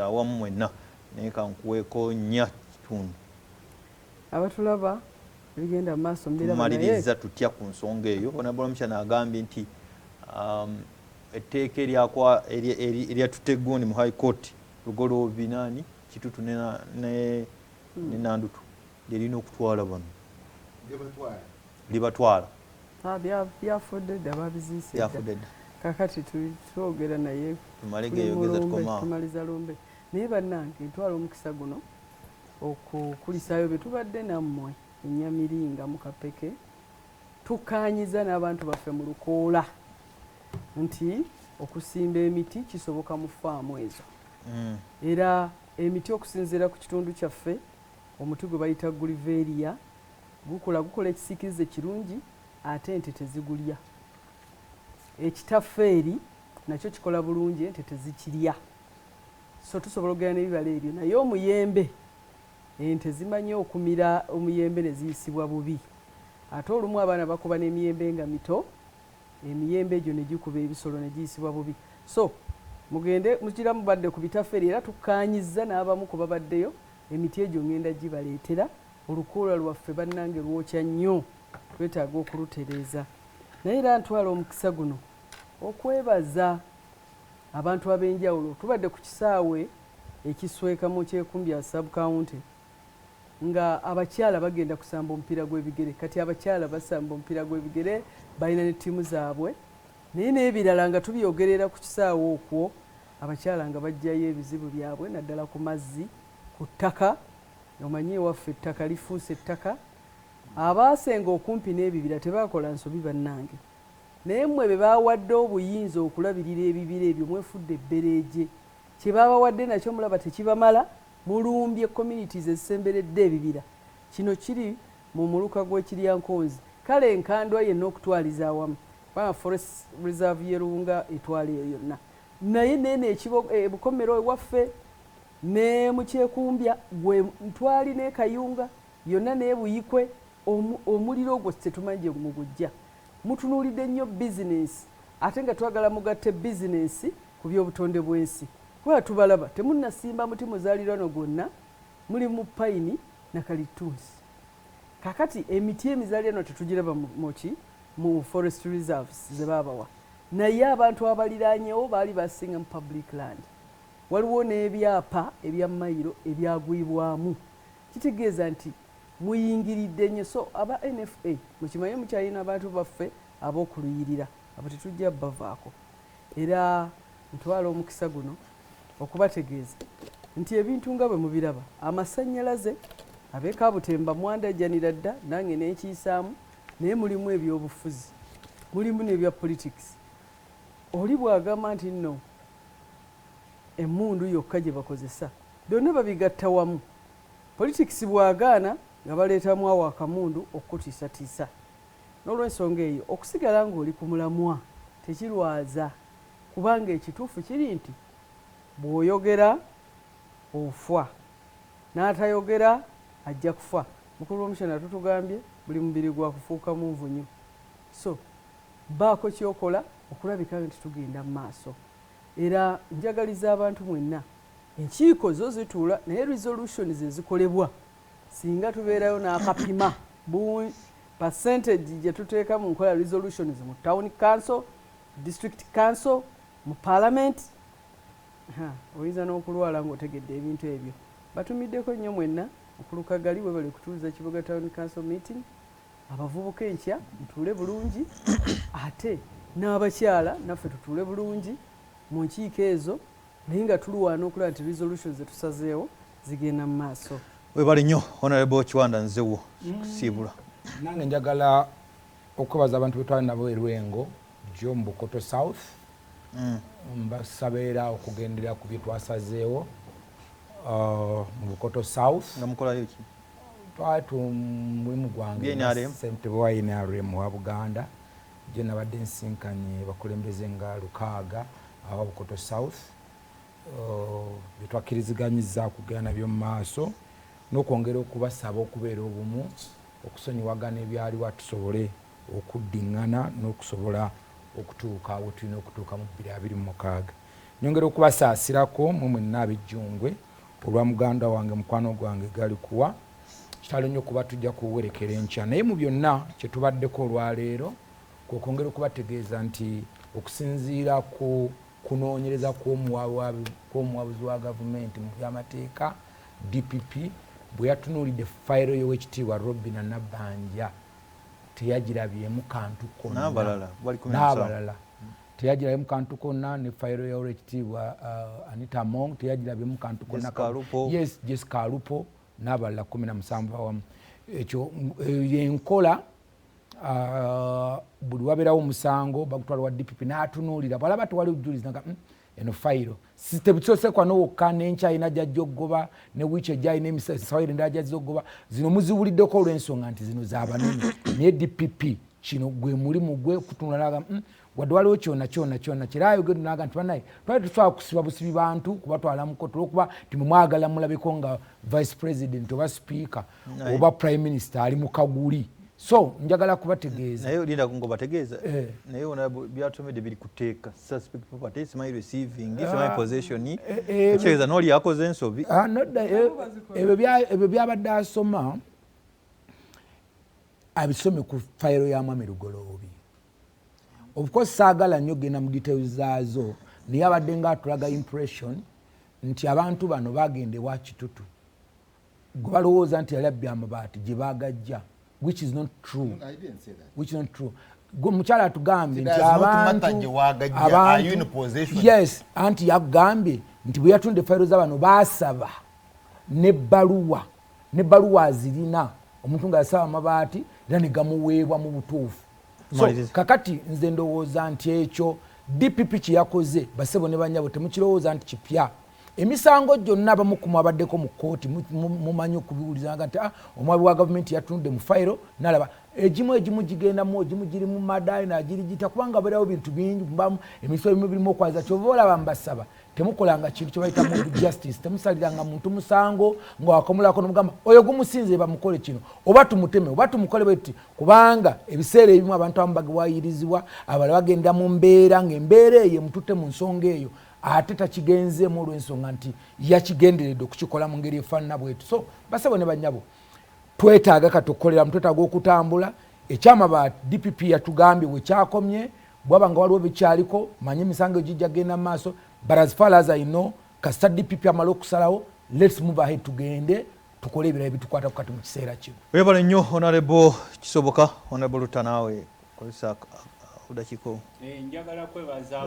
Awamu mwenna, naye kankuweeko 4.5. Abatulaba, ebigenda mu maaso mbiraba, naye Tumaliriza tutya ku nsonga eyo? Honorable Rwomushana agambye nti etteeka eryatutte eggundi mu High Court, Lugoloobi, nani, Kitutu ne Nandutu, lyerina okutwala bano. Libatwala. Libatwala. Ah, byafudde dda, babiziise dda. Byafudde dda. Kakati twogera naye Tumale tuli mu geeyogeza. lumbe, Tukomaawo. Tumaliza lumbe. Naye bannange, ntwala omukisa guno okukulisaayo bye tubadde nammwe enyamiringa mu Kapeke. Tukkaanyiza n'abantu baffe mu Lukoola nti okusimba emiti kisoboka mu faamu ezo. Era emiti, okusinziira ku kitundu kyaffe, omuti gwe bayita grevillea gukula, gukola ekisiikirize kirungi, ate ente tezigulya. Ekitafeeri nakyo kikola bulungi, ente tezikirya, so tusobola okugenda n'ebibala ebyo. Naye omuyembe, ente zimanyi okumira omuyembe ne ziyisibwa bubi. Ate olumu abaana bakuba n'emiyembe nga mito, emiyembe egyo ne gikuba ebisolo ne giyisibwa bubi. So mugende mugira mubadde ku bitafeeri, era tukkaanyizza n'abamu ku babaddeyo, emiti egyo ngenda gibaleetera. Olukuula lwaffe, bannange, lwokya nnyo, twetaaga okulutereeza. Naye era ntwala omukisa guno okwebaza abantu ab'enjawulo. Tubadde ku kisaawe ekisweka mu Kyekumbya sub county nga abakyala bagenda kusamba omupiira gw'ebigere. Kati abakyala basamba omupiira gw'ebigere, balina ne ttiimu zaabwe. Naye n'ebirala nga tubyogerera ku kisaawe okwo, abakyala nga bajjayo ebizibu byabwe, naddala ku mazzi, ku ttaka. Omanyi ewaffe ettaka lifuuse ettaka. Abaasenga okumpi n'ebibira tebakola nsobi, bannange, naye mmwe be bawadde obuyinza okulabirira ebibira ebyo, mwefudde ebbereeje. Kye babawadde nakyo mulaba tekibamala, mulumbye communities ezisemberedde ebibira. Kino kiri mu muluka gw'Ekiryankonzi, kale enkandwa yenna okutwaliza awamu, kubanga forest reserve y'e etwala eyo yonna. Naye neeno ebukomero ewaffe ne Mukyekumbya gwe ntwali n'ekayunga yonna n'ebuyikwe, omuliro ogwo tetumanyi gye mugujja. Mutunuulidde nnyo bizinensi, ate nga twagala mugatte bizinensi ku by'obutonde bw'ensi, kuba tubalaba temunnasimba muti muzaalirano gwonna, muli mu payini na kalitunsi. Kakati emiti emizaalirano tetugiraba muki mu forest reserves ze baabawa, naye abantu abaliraanyewo baali basinga mu public land. Waliwo n'ebyapa ebya mayiro ebyagwibwamu, kitegeeza nti muyingiridde nnyo. So aba NFA, mukimanye mukyalina abantu baffe ab'okuluyirira, abo tetujja bavaako. Era ntwala omukisa guno okubategeeza nti ebintu nga bwe mubiraba, amasannyalaze, ab'ekabutemba mwandajjanira dda, nange nenkiyisaamu, naye mulimu ebyobufuzi, mulimu n'ebya politics. Oli bw'agamba nti nno emmundu yokka gye bakozesa, byonna babigatta wamu. Politics bw'agaana, nga baleetamu awo akamundu okukutiisatiisa. N'olwensonga eyo, okusigala ng'oli ku mulamwa tekirwaza, kubanga ekituufu kiri nti bw'oyogera ofa, n'atayogera ajja kufa. Mukulu w'omushana tutugambye buli mubiri gwa kufuuka munvunyu, so baako kyokola okulabika nti tugenda mu maaso. Era njagaliza abantu mwenna, enkiiko zo zituula, naye resolutions ezikolebwa, singa tubeerayo n'akapima percentage gye tuteeka mu nkola resolutions mu town council, district council, mu parliament, oyinza n'okulwala ng'otegedde ebintu ebyo. Batumiddeko nnyo mwenna. Mukulu Kagali, webale kutuuza Kiboga Town Council meeting. Abavubuka, enkya mutuule bulungi, ate n'abakyala naffe tutuule bulungi mu nkiiko ezo, naye nga tulwana okulaba nti resolutions zetusazeewo zigenda mu maaso. Webale nnyo, Honorable Kiwanda Nzewo, kusiibula. Nange njagala okwebaza abantu betwali nabo erwengo jo mu Bukoto South. Mbasaba era okugendera ku bye twasazeewo mu Bukoto South. Nga mukolayo ki? Twali mulimu gwange NRM? Ssentebe wa NRM wa Buganda, gye nabadde nsinkanye bakulembeze nga 6 aba Bukoto South, bye twakkiriziganyiza okugenda nabyo mu maaso n'okwongera okubasaba okubeera obumu, okusonyiwagana ebyaliwo, tusobole okuddiŋŋana n'okusobola okutuuka we tulina okutuuka mu 2026. Nyongera okubasaasirako mwe mwenna ab'ejjungwe olwa muganda wange, mukwano gwange Galikuwa. Kitalo nnyo kuba tujja kuwerekera enkya, naye mu byonna kye tubaddeko olwaleero kwe kwongera okubategeeza nti okusinziira ku kunoonyereza kw'omuwabuzi wa gavumenti mu byamateeka DPP, bwe yatunuulidde fayiro y'Owekitiibwa Robina Nabbanja, teyagirabyemu kantu konna. N'abalala bali 17. N'abalala teyagirabyemu kantu konna. Ne fayiro ya Olwekitiibwa Anita Among teyagirabyemu kantu konna. Jessica Alupo. Yes, Jessica Alupo n'abalala 17 awamu. Ekyo yenkola. Buli wabeerawo omusango bagutwala wa DPP n'atunuulira, bwalaba tewali bujulizi naga eno fayiro tebusosekwa nowokka n'enkyalina gyajja okugoba ne wiiki ejja alina emisawire endala gyazza okugoba. Zino muziwuliddeko olw'ensonga nti zino zabanene, naye DPP kino gwe mulimu gwe kutunula naga wadde waliwo kyona kyona kyona kera ayogedde naga nti banaye twali tusobola kusiba busibi bantu kubatwala mu kkooti olwokuba nti mumwagala mulabeko nga vice president oba speaker oba prime minister ali mu kaguli. So njagala kubategeeza. Naye linda ngo bategeeza. Naye ona byatomedde biri kuteeka suspect property, simanyi receiving, simanyi possession, ekitegeeza n'oli yakoze ensobi. Ah, nodda, ebyo byabadde asoma abisome ku fayiro ya Mwami Lugoloobi. Of course saagala nnyo genda mu details zaazo, naye abadde nga atulaga impression nti abantu bano bagenda ewa Kitutu gwe balowooza nti yali abbye amabaati gye bagajja, which is not true. No, I didn't say that. Which is not true. Gwe mukyala atugambye nti Does not matter abantu gye wagajja, are you in possession? Yes, anti yagambye nti bwe yatunda efayiro z'abano baasaba nebbaluwa, nebbaluwa azirina, omuntu nga yasaba amabaati era ne gamuweebwa mu butuufu. So Maliriza. kakati nze ndowooza nti ekyo DPP kye yakoze, basebo ne banyabo, temukirowooza nti kipya. Emisango gyonna abamu ku mwabaddeko mu kkooti mumanyi okubiwulizanga nti omwabi wa gavumenti yatunudde mu fayiro nalaba egimu, egimu gigendamu, egimu giri mu madayi nagiri gita, kubanga beerawo bintu bingi, mubamu emisango ebimu birimu okwaza. Kyova olaba mbasaba temukolanga kintu kyebayita mob justice. Temusaliranga muntu musango nga wakomulako nomugamba oyo gumusinze bamukole kino oba tumuteme oba tumukole bwetuti, kubanga ebiseera ebimu abantu abamu bagiwayirizibwa, abalala bagenda mu mbeera ng'embeera eyo emututte mu nsonga eyo, ate takigenzeemu olw'ensonga nti yakigenderedde okukikola mu ngeri efaanana bwetu. So basabo ne banyabo, twetaaga kati okukoleramu, twetaaga okutambula. Ekyamabaati DPP yatugambye wekyakomye, bwaba nga waliwo bikyaliko manye emisango egijja genda mu maaso, but as far as I know, kasita DPP amala okusalawo, let's move ahead, tugende tukole ebirala ebitukwatako kati mu kiseera kino. Webale nnyo, Honorable Kisoboka. Honorable Lutta, naawe kozesa odakiiko. Njagala kwebaza.